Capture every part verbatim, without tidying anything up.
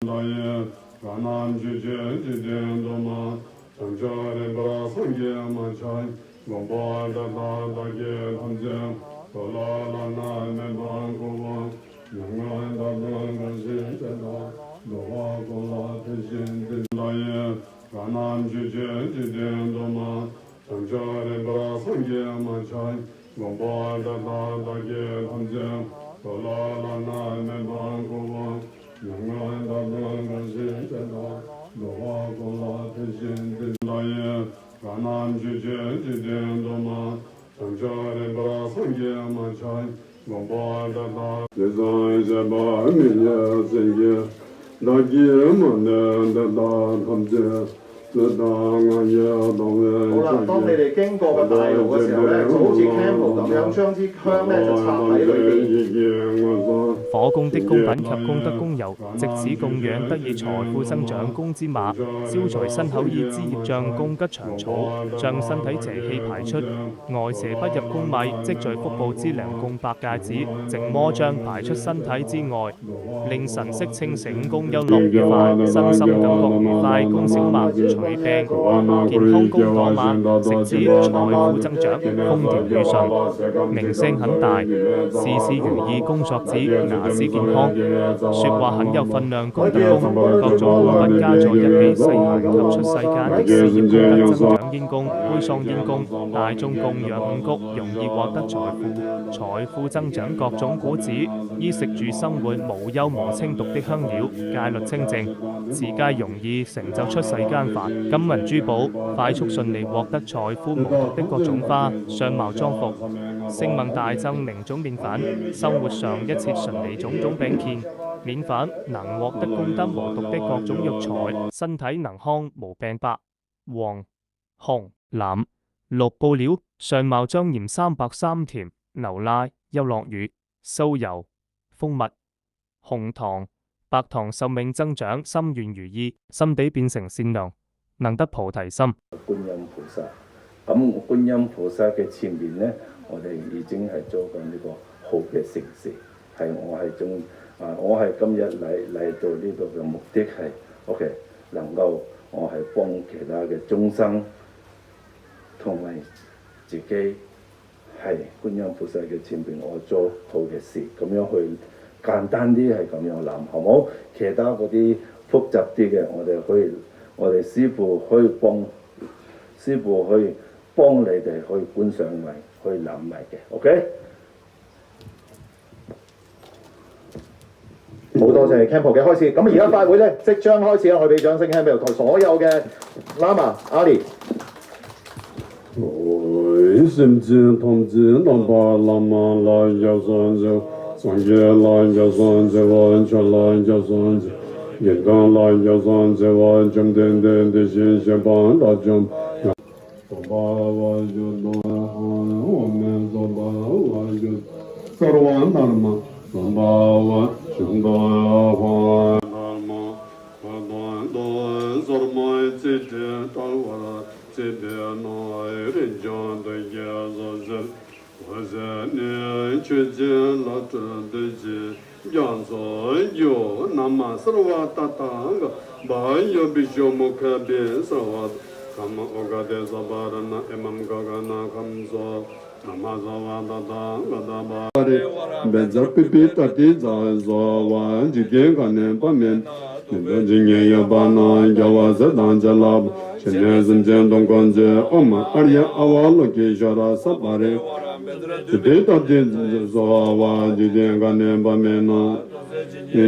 ལ་ཡི་ག་རྣམས་ཆོས་ཅན། འཇིག་རྟེན་དུ་མ་བྱང་ཆུབ་རིམ་པར་སངས་རྒྱས་མ་ཆགས། མགོན་པོ་འདི་དག་བདག་གིས་ཐམས་ཅད་ཐོས་ལ་བསླབས་ནས་མེད་པར་གོ་བ། མྱ་ངན་འདའ་སྟོན་གང་ཞིག་དེ་དག་འགྲོ་བ་ཀུན་ལ་ཐེག་ཆེན་བསྟན། ལ་ཡི་ག་རྣམས་ཆོས་ཅན། འཇིག་རྟེན་དུ་མ་བྱང་ཆུབ་རིམ་པར་སངས་རྒྱས་མ་ཆགས། མགོན་པོ་འདི་དག་བདག་གིས་ཐམས་ཅད་ཐོས་ལ་བསླབས་ནས་མེད་པར་གོ་བ། མྱ་ངན་འདའ་སྟོན་གང་ཞིག་དེ་དག་འགྲོ་བ་ཀུན་ལ་ཐེག་ཆེན་བསྟན། ལ་ཡི་ག་རྣམས་ཆོས་ཅན། འཇིག་རྟེན་དུ་མ་བྱང་ཆུབ་རིམ་པར་སངས་རྒྱས་མ་ཆགས། མགོན་པོ་འདི་དག་དེ་ཙམ་བཤད་པ་མི་ཡི་མཚན་གྱི་བདག་གིས་མ་ནས་འདི་དག་ཐམས་ཅད་ཚུལ་དང་ངག་གིས་བཏང་བའི། 好啦，當你哋經過個大路嘅時候咧，就好似 candle 咁樣，將支香咧就插喺裏邊。火供的供品及功德供油，直至供養得以財富增長。供之馬，消除身口意之業障。供吉祥草，將身體邪氣排出。外邪不入。供米，積聚福報之糧。供百戒指，淨魔障排出身體之外。 令神色清醒，供憂樂愉快，身心感覺愉快。供小麥，取病健康。供朵瑪，食指財富增長，風調雨順，名聲很大，事事如意。供作子，牙齒健康，說話很有分量。功德供，各種供品加在一起，細行及出世間的事業功德增長。煙供，煨桑煙供，大眾供養五穀，容易獲得財富，財富增長。各種果子， 衣食住生活無憂無清毒的香料，戒律清淨，自皆容易成就出世間法。金銀珠寶，快速順利獲得財富無毒的各種花。相貌裝服，聲望大增，名種麵粉，生活上一切順利。種種餅乾、麵粉，能獲得功德無毒的各種藥材，身體能康無病百。黃、紅、藍、綠布料，相貌莊嚴。三白三甜，牛奶、優酪乳、酥油、蜂蜜、紅糖、白糖。壽命增長，心願如意，心地變成善良，能得菩提心。 觀音菩薩。咁觀音菩薩嘅前面呢，我哋已經係做緊呢個好嘅善事，係我係中啊，我係今日嚟嚟到呢度嘅目的係，OK，能夠我係幫其他嘅眾生同埋自己係觀音菩薩嘅前邊，我做好嘅事，咁樣去簡單啲係咁樣諗，好冇？其他嗰啲複雜啲嘅，我哋可以，我哋師傅可以幫，師傅可以幫你哋去觀想埋，可以諗埋嘅，OK？ 好多謝 Campbell 嘅開示。咁而家法會咧即將開始啦，我哋俾掌聲 Campbell 同所有嘅 Lama Ali。 སེམས་ཅན་ཐམས་ཅད་རྣམ་པ་བླ་མ་ལ་སྐྱབས་སུ་མཆིའོ། སངས་རྒྱས་ལ་སྐྱབས་སུ་མཆིའོ། ཆོས་ལ་སྐྱབས་སུ་མཆིའོ། དགེ་འདུན་ལ་སྐྱབས་སུ་མཆིའོ། བཅོམ་ལྡན་འདས་དེ་བཞིན་གཤེགས་པ་དགྲ་བཅོམ། སྟོན་པ་བ་ཞུ་དོ་ཧང་། འོག་མིན་སྟོན་པ་བ་ཞུ། སརྦ་དྷརྨ་སྟོན་པ་བ་ཞུ་དོ་ཧང་། དྷརྨ་བ་དང་དང་སོར་མོའི་ཚིག་དེ་བལྟ་བར་བྱེད་པས་ན། རིན་ཆེན་དུས་ཀྱི་བཟོ་ཟེར་བ་ཟེར་ནས་ཆོས་ཅན་ལ་སྤྲུལ་དུས་ཀྱི། རྒྱ་མཚོ་རྒྱུ་ན་མ་སརྦ་ཏ་ཏ་ག་བ་ཡོ་བི་ཤོ་མུ་ཁ་བི་སརྦ་ཏ་ག་མ་ཨོ་ག་དེ་ས་པ་ར་ན་ཨེ་མམ་ག་ག་ན་ཁམ་སོ་ན་མ་ས་བ་ཏ་ཏ་ག་ད་བ་རེ། བེ་ཛ་པི་པི་ཏ་ཏི་ཛ་ཟོ་བ་འཇིག་རྟེན་ག་ནས་པ་མེད། མི་འདོད་འཇིག་ཉེན་ཡོད་པ་ན་རྒྱལ་བ་སྲས་དང་བྱིན་རླབས་ཞི་གནས་སེམས་ཅན་སྟོང་འཁོར་མཛད། ཨོཾ་ཨཱརྱ་ཨ་ཝ་ལོ་ཀི་ཤྭ་ར་ས་པ་རེ། ཏི་ཏ་ཏི་ཛོ་བ་འཇིག་རྟེན་ག་ནས་པ་མེད་ན།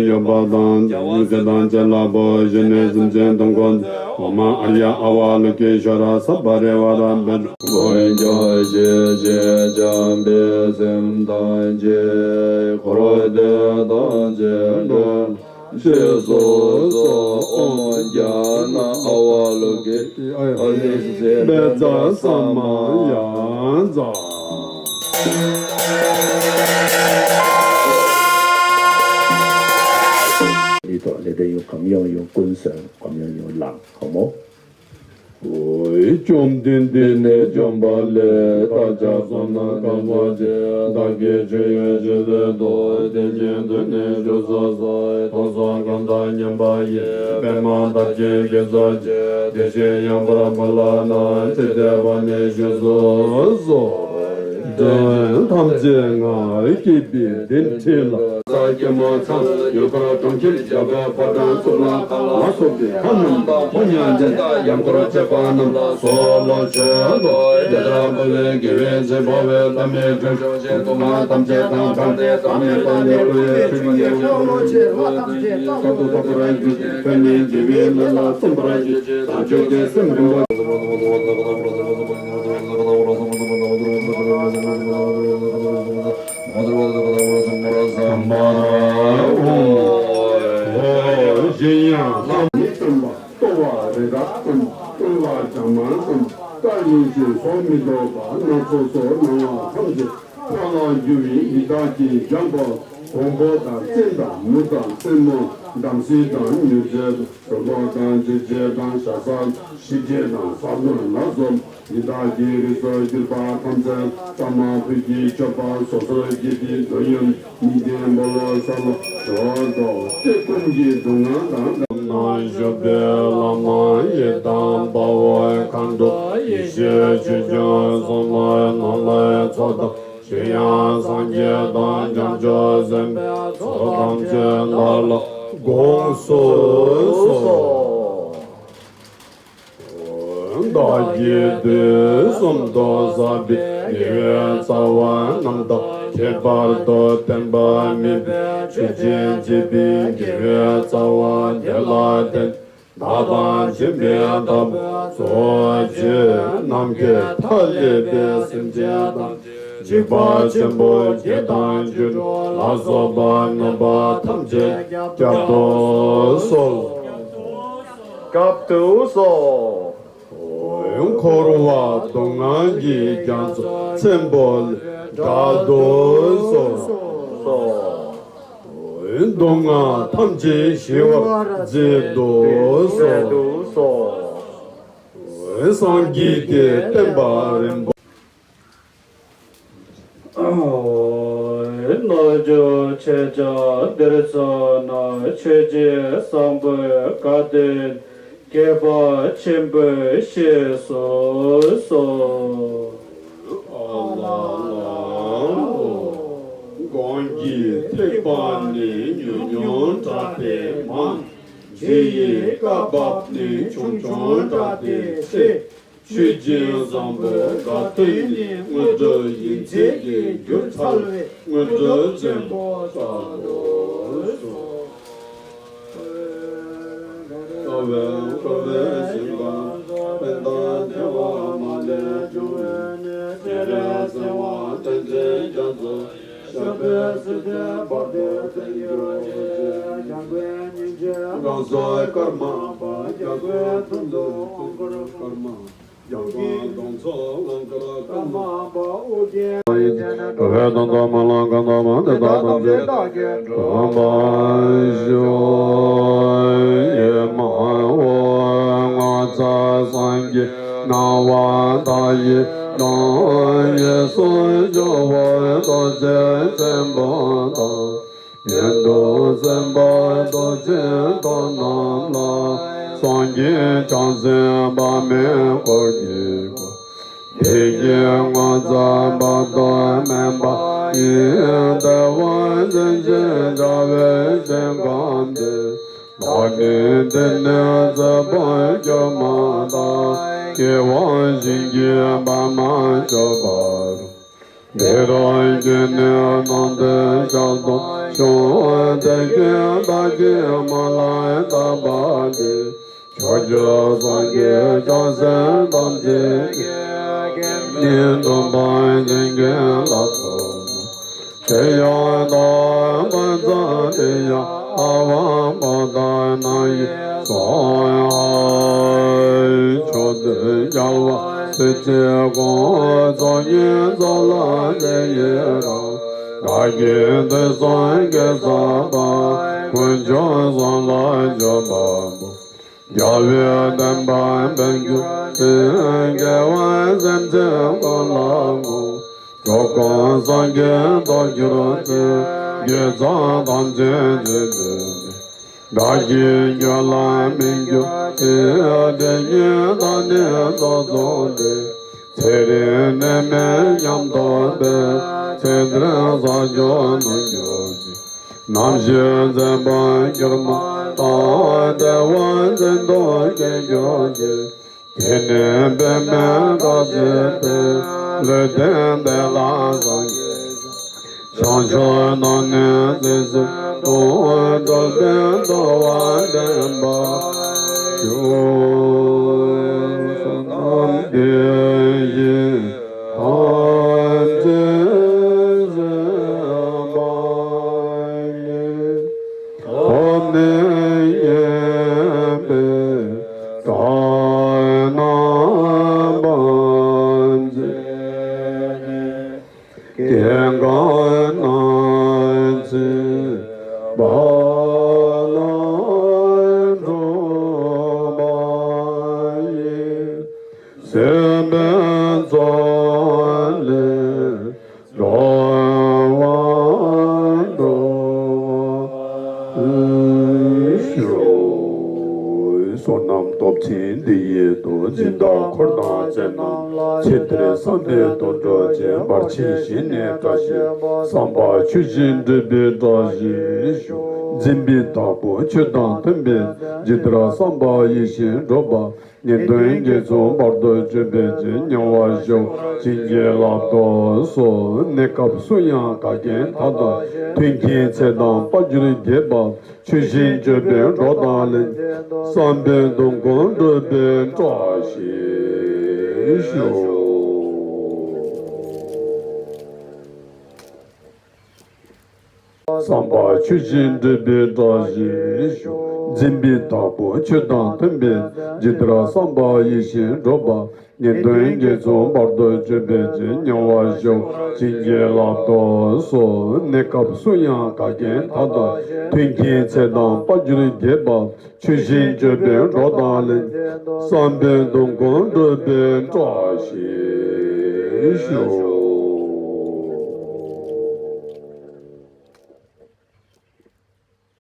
ཡོད་པ་དང་ཡོད་དང་བྱེད་ལ་པོ་ཞི་གནས་སེམས་ཅན་སྟོང་འཁོར། ཨོཾ་ཨཱརྱ་ཨ་ཝ་ལོ་ཀི་ཤྭ་ར་ས་པ་རེ་བ་ར་བེ། མགོན་སྐྱོབ་ཞི་བྱེད་བྱམས་པའི་སེམས་ཐམས་ཅད། འཁོར་འདས་ཐམས་ཅད་འདྲེན་ཞེས་སོགས་སོ། ཨོཾ་རྒྱ་ན་ཨ་ཝ་ལོ་ཀི་ཨ་ལི་སེ་བེ་ཛ་ས་མ་ཡ་ཛ། ལི་ཐོག་ལེ་དེ་ཡོད་གམ་ཡོང་ཡོང་ཀུན་སོན་གམ་ཡོང་ཡོང་ལང་ཧོ་མོ། བཅོམ་ལྡན་འདས་ནས་བཅོམ་པ་ལས། བདག་ཅག་བསོད་ནམས་གང་བ་ཅི། བདག་གིས་ཆོས་ཡོད་ཕྱིར་བསྟན་ཏོ། དེ་བཞིན་དུ་ནི་བཞུགས་སོ་སོ། མཐོང་སོགས་ཁམས་དང་མཉམ་པ་ཡི། པདྨ་དར་ཅན་གྱི་ས་གཞི། དེ་བཞིན་ཡངས་པར་མ་ལགས་ན། ཇི་སྲིད་པ་ནས་བཞུགས་སོ་སོ། འདྲེན་ཐམས་ཅད་ངར་བསྐྱེད་པའི་གདན་ཁྲི་ལ། ས་སྐྱ་མོ་ཚང་། ཡུལ་འཁོར་གྲོང་ཁྱེར་རྒྱལ་པོ་ཕོ་བྲང་གཙུག་ལག་ཁང་ལ་སོགས་པའི་ལྷ་རྣམས་དང་ཕོ་ཉ་ཅན་དང་ཡང་འཁོར་བཅས་པ་རྣམས་ལ་གསོལ་ལོ་མཆོད་དོ། དེ་ལྟར་འབུལ་བའི་དགེ་བའི་བྱིན་འཕོ་བའི་བླ་མའི་དྲིན་ཕྱུག་ཆེན་སྡུག་བསྔལ་ཐམས་ཅད་དང་བྲལ་ཏེ་བདག་མེད་པ་ཉིད་དུ་ཡོད་ཕྱིར་ཉེ་བར་བརྟག་ཏུ་ལྷག་པར་གྱུར་ཅིང་ཁྱོད་ནི་དགེ་བའི་ལས་ལ་བརྩོན་པར་གྱུར་ཅིག་དང་ཆོས་ཀྱི་སེམས་རིམ་པ། གཞན་ཡང་ལྷ་མི་སྟོན་པ། ལྟོ་བ་རི་དྭགས་ཙམ། སྤོས་པ་བྱ་མང་ཙམ། སྐད་ཡིན་ཞིང་སོ་མི་ལྡོག་པ། སྣ་ཚོགས་སོ་སྣང་བ་ཐམས་ཅད་ཕོ་ལ་རྒྱུ་བའི་ཡི་དྭགས་ཀྱིས་བརྒྱན་པ། གོང་བུ་དང་སྤྱན་དང་མིག་དང་རྩེ་མོ། འདམ་སྲིན་དང་མྱུར་མཛད་རོ་བོ་དང་འཇིགས་བྱེད་དང་ཞ་སག་ཤི་འདྲེ་དང་ས་བོན་ལ་སོགས་ཡི་དྭགས་ཀྱི་རིགས་སུ་གྱུར་པ་ཐམས་ཅད་ལྟ་མ་བུ་གི་མཆོད་པ་སོ་སོར་བགྱིས་ཏེ་འདོད་ཡོན་གཉིས་ལྡན་འབུལ་བ་སལ་ལོ་མཆོད་དོ། དེ་ཀུན་གྱི་སྡུག་བསྔལ་དང་། ན་བཞུགས་པའི་བླ་མ་ཡི་དམ་དཔའ་བོ་མཁའ་འགྲོ་ཡེ་ཤེས་ཆོས་སྐྱོང་སྲུང་མ་ནོར་ལྷའི་ཚོགས་དང་། གཞན་ཡང་སངས་རྒྱས་དང་བྱང་ཆུབ་སེམས་དཔའི་ཚོགས་ཐམས་ཅད་བདག་ལ་དགོངས་སུ་གསོལ། བདག་གིས་དུས་གསུམ་དུ་བསགས་པའི་དགེ་བའི་རྩ་བ་རྣམས་དང་ཁྱད་པར་དུ་བསྟན་པ་མེད་པའི་ཆོས་ཅན་བྱེད་པའི་དགེ་བའི་རྩ་བ་དེ་ལ་བརྟེན། བདག་དང་སྦྱིན་པའི་བདག་པོ་གཙོ་བོ་རྗེ་ནམ་མཁའི་མཐའ་ཀླས་པའི་སེམས་ཅན་དང་། འཇིགས་པ་ཆེན་པོ་བརྒྱད་དང་རྒྱུ་འགྲོ་ལ་སོགས་པ་གནོད་པ་ཐམས་ཅད་བསྐྱབ་ཏུ་གསོལ། བསྐྱབ་ཏུ་གསོལ། འཁོར་བ་སྡུག་བསྔལ་གྱི་རྒྱ་མཚོ་ཆེན་པོ་ལས་བསྒྲལ་དུ་གསོལ། སྡུག་བསྔལ་ཐམས་ཅད་ཞི་བར་མཛད་དུ་གསོལ། སངས་རྒྱས་ཀྱི་བསྟན་པ་རིན་པོ། རྣལ་འབྱོར་ཆོས་ཀྱང་འདིར་འཚོལ་ན། ཆོས་རྗེ་བཟང་པོའི་བཀའ་དྲིན་དགེ་བ་ཆེན་པོས་ཤེས་སུ་གསོལ། ཨ་ལ་ལ་ཨོ། གང་གི་ཐེག་པ་ནི་ཉུང་ཉུང་དྲགས་ཏེ་མང་། རྗེ་ཡི་བཀའ་བབས་ནི་ཆུང་ཆུང་དྲགས་ཏེ་ཆེ། ཆོས་རྗེ་བཟང་པོའི་བཀའ་དྲིན་ནི་དངོས་གྲུབ་ཡུན་ཚད་ཀྱིས་བསྒྱུར་ཚར་བའི་དངོས་གྲུབ་ཆེན་པོ་ལྟ་བུར་གསུངས། རྩ་བའི་འཁོར་བའི་ཞིང་ཁམས་ཕན་དང་བདེ་བ་མ་ལུས་འབྱུང་བའི་ཉེ་རིང་སེལ་བ་དྲིན་ཅན་རྒྱ་མཚོ། ཞབས་པད་སྲིད་མཐའི་བར་དུ་བརྟན་གྱུར་ཅིག །འཇམ་དཔལ་སྙིང་རྗེའི་རང་གཟུགས་ཀརྨ་པ་རྒྱ་མཚོའི་དྲུང་དུ་དབང་བསྐུར་ཀརྨ། རྒྱ་མཚོའི་གདོང་ཚོགས་དབང་བསྐུར་ཀརྨ་པ་ཨོ་རྒྱན། འགྲོ་བའི་དོན་དུ་མ་ལུས་གང་དག་མ་དེ་དག་ཐམས་ཅད་བདག་གིས་འདྲོངས་པར་ཤོག །ཨེ་མ་ཧོ། ངོ་མཚར་སངས་རྒྱས་སྣང་བ་མཐའ་ཡས་ཀྱང་། གཡས་སུ་ཇོ་བོ་རྡོ་རྗེ་ཆེན་པོ་དང་། གཡོན་དུ་སེམས་དཔའ་རྡོ་རྗེ་ཐོབ་རྣམས་ལ། སངས་རྒྱས་བྱང་སེམས་དཔག་མེད་འཁོར་གྱིས་བསྐོར། དེ་ཉིད་ངོ་མཚར་དཔག་ཏུ་མེད་པ་ཡི། བདེ་བ་ཅན་ཞེས་བྱ་བའི་ཞིང་ཁམས་དེར། བདག་ནི་འདི་ནས་ཚེ་འཕོས་གྱུར་མ་ཐག །སྐྱེ་བ་གཞན་གྱིས་སྤང་མ་ཆོག་པ་དང་། དེ་དག་གི་ནི་ནང་དུ་ཞལ་གདམས་ཤོག །དེ་སྐད་བདག་གིས་མ་ལ་བརྟགས་པ་དེས། ཕྱོགས་བཅུའི་སངས་རྒྱས་བྱང་སེམས་ཐམས་ཅད་ཀྱིས། ནི་སྟོན་པ་འཇིག་རྟེན་ལ་ཐོབ་ན། དེ་ཡང་བདག་མ་ཚད་དེ་ཡང་ཨ་ཝ་པོ་ཏ་ནཱ་ལའི་ཡ་སྭཱ་ཧཱ། ཕྱོགས་དུས་རྒྱལ་བ་སྲས་བཅས་དགོངས། ཚོགས་གཉིས་རྫོགས་ལ་དེ་ཡི་རང་། བདག་གིས་དུས་གསུམ་དགེ་རྩ་བ། དཀོན་མཆོག་གསུམ་ལ་འཇུག་པ་པོ། རྒྱལ་བའི་བསྟན་པ་འཕེལ་འགྱུར་ཅིག་རྒྱལ་བ་སེམས་ཅན་ཀུན་ལ་དགོངས། འགྲོ་ཀུན་སངས་རྒྱས་རྟོགས་གྱུར་ཅིག་དགེ་རྩ་ཐམས་ཅད་རྗེས་འགྲོ་དགྲ་བཅོམ་རྒྱུད་ལ་སྨིན་གྱུར་ཅིག་དེ་ཉིད་བདག་ནི་ཚོགས་རྫོགས་ཏེ། ཚེ་རིང་ནད་མེད་ཉམས་རྟོགས་པའི། ཚེ་འདིར་ས་ཕྱོགས་ནོར་གྱུར་ཅིག་རྣམ་ཤེས་མཛེས་པ་འགྱུར་མ་ཐག་བདེ་བ་ཅན་དུ་སྐྱེ་གྱུར་ཅིག་དེ་ནས་འབད་མེད་སྐྲག་བྱེད་པའི། ལུས་རྟེན་བདེ་ལ་སངས་རྒྱས་ཤིང་། བྱང་ཆུབ་རྣམ་གནས་རྩེ་གཅིག་ཏུ། འགྲོ་བའི་འགྲོ་བ་འདྲེན་པར་ཤོག་བསོད་ནམས་འདི་ཡིས་ཐམས་ཅད་གཟིགས་པ་ཉིད། ཐོབ་ནས་ཉེས་པའི་དགྲ་རྣམས་ཕམ་བྱས་ནས། སྐྱེ་རྒ་ན་འཆིའི་རྦ་ཀློང་འཁྲུགས་པ་ཡི། སྲིད་པའི་མཚོ་ལས་འགྲོ་བ་སྒྲོལ་བར་ཤོག་བསོད་ནམས་སྟོབས་ཆེན་འདི་ཡིས་ཐོབ། སྦྱིན་བདག་འཁོར་དང་བཅས་རྣམས་ལ། ཚེ་འདིར་བསམ་པའི་དོན་སྒྲུབ་ཅིང་། བར་ཆད་ཞི་ནས་བཀྲ་ཤིས་པ། བསམ་པ་ཆོས་བཞིན་འགྲུབ་པའི་བཀྲ་ཤིས་ཤོག་འཛིན་པའི་བདག་པོ་ཆོས་དང་མཐུན་པའི། ཇི་ལྟར་བསམ་པ་ཡིད་བཞིན་འགྲུབ་པ། ཉན་ཐོས་དགེ་ཚོགས་བར་དུ་གཅོད་པའི་ཕྱིར། མྱུར་བར་ཞུ་བ་བྱིན་གྱིས་བརླབ་ཏུ་གསོལ། གནས་སྐབས་སུ་ཡང་འགལ་རྐྱེན་མཐའ་དག་མཐུན་རྐྱེན་ཚེ་དང་དཔལ་འབྱོར་རྒྱས་པ། ཆོས་བཞིན་སྤྱོད་པའི་འགྲོ་དང་ལེན། བསམ་པའི་དོན་ཀུན་འགྲུབ་པའི་བཀྲ་ཤིས་ཤོག་བསམ་པ་ཆོས་བཞིན་འགྲུབ་པའི་བཀྲ་ཤིས་ཤོག་འཛིན་པའི་བདག་པོ་ཆོས་དང་མཐུན་པའི། ཇི་ལྟར་བསམ་པ་ཡིད་བཞིན་འགྲུབ་པ། ཉན་ཐོས་དགེ་ཚོགས་བར་དུ་གཅོད་པའི་ཕྱིར། མྱུར་བར་ཤོག་བྱིན་གྱིས་བརླབ་ཏུ་གསོལ། གནས་སྐབས་སུ་ཡང་འགལ་རྐྱེན་མཐའ་དག་མཐུན་རྐྱེན་ཚེ་དང་དཔལ་འབྱོར་རྒྱས་པ། ཆོས་བཞིན་སྤྱོད་པའི་འགྲོ་དང་ལེན། བསམ་པའི་དོན་ཀུན་འགྲུབ་པའི་བཀྲ་ཤིས་ཤོག